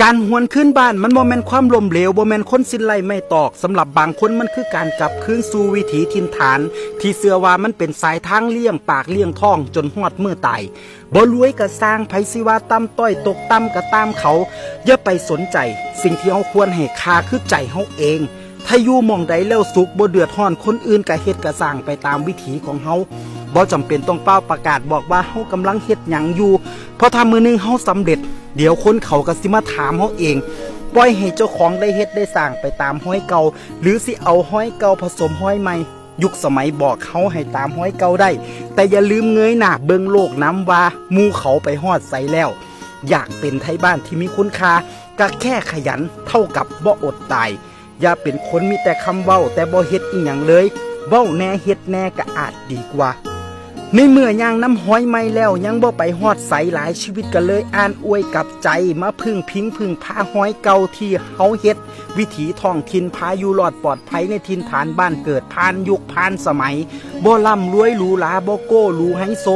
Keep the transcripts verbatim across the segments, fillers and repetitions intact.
การหวนคืนบ้านมันบ่แม่นความล้มเหลว บ่แม่นคนสิ้นไร้ไม้ตอก สำหรับบางคนมันคือการกลับคืนสู่วิถีถิ่นฐาน ที่เชื่อว่ามันเป็นสายทางเลี้ยงปากเลี้ยงท้องจนฮอดมื้อตาย บ่รวยก็ซ่าง ไผสิว่าต่ำต้อยตกต่ำก็ตามเขา อย่าไปสนใจ สิ่งที่เฮาควรให้ค่าคือใจเฮาเอง ถ้าอยู่หม่องใดแล้วสุข บ่เดือดร้อนคนอื่น ก็เฮ็ดก็ซ่างไปตามวิถีของเฮา บ่จำเป็นต้องฟ้าวประกาศบอกว่าเฮากำลังเฮ็ดหยังอยู่ เพราะถ้ามื้อหนึ่งเฮาสำเร็จ เดี๋ยวคนเขาก็สิมาถามเฮาเอง ปล่อยให้เจ้าของได้เฮ็ดได้ซ่างไปตามฮอยเก่า หรือสิเอาฮอยเก่าผสมฮอยใหม่ ยุคสมัยบอกเฮาให้ตามฮอยเก่าได้ แต่อย่าลืมเงยหน้าเบิ่งโลกนำว่าหมู่เขาไปฮอดไสแล้ว อยากเป็นไทบ้านที่มีคุณค่า ก็แค่ขยันเท่ากับบ่อดตาย อย่าเป็นคนมีแต่คำเว้าแต่บ่เฮ็ดอิหยังเลย เว้าแหน่เฮ็ดแหน่ก็อาจดีกว่า ในเมื่อย่างนำฮอยใหม่แล้วยังบ่ไปฮอดไส หลายชีวิตก็เลยอ่านอวยกลับใจ มาพึ่งพิงพึ่งพาฮอยเก่าที่เฮาเฮ็ด วิถีท้องถิ่นพาอยู่รอดปลอดภัยในถิ่นฐานบ้านเกิด ผ่านยุคผ่านสมัย บ่ร่ำรวยหรูหรา บ่โก้หรูไฮโซ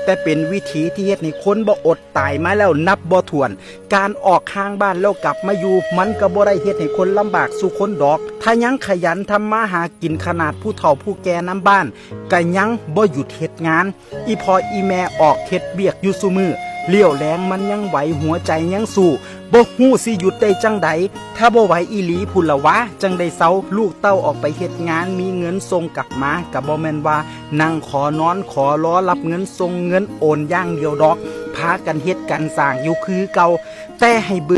แต่เป็นวิถีที่เฮ็ดให้คนบ่อดตายมาแล้วนับบ่ถ้วน การออกห่างบ้านแล้วกลับมาอยู่ มันก็บ่ได้เฮ็ดให้คนลำบากสู่คนดอก ถ้ายังขยันทำมาหากิน ขนาดผู้เฒ่าผู้แก่นำบ้านก็ยังบ่หยุดเฮ็ดงาน อีพ่ออีแม่ออกเฮ็ดเวียกอยู่ซุมื้อ เลี้ยวแลงมันยังไหว หัวใจยังสู้ บ่ฮู้สิหยุดได้จั่งใด ถ้าบ่ไหวอีหลีพุ้นละวะ จั่งได้เซา ลูกเต้าออกไปเฮ็ดงาน มีเงินส่งกลับมา ก็บ่แม่นว่านั่งขอนอนขอรอรับเงินส่งเงินโอนอย่างเดียวดอก พากันเฮ็ดกันซ่างอยู่คือเก่า แต่ให้เบิ่ง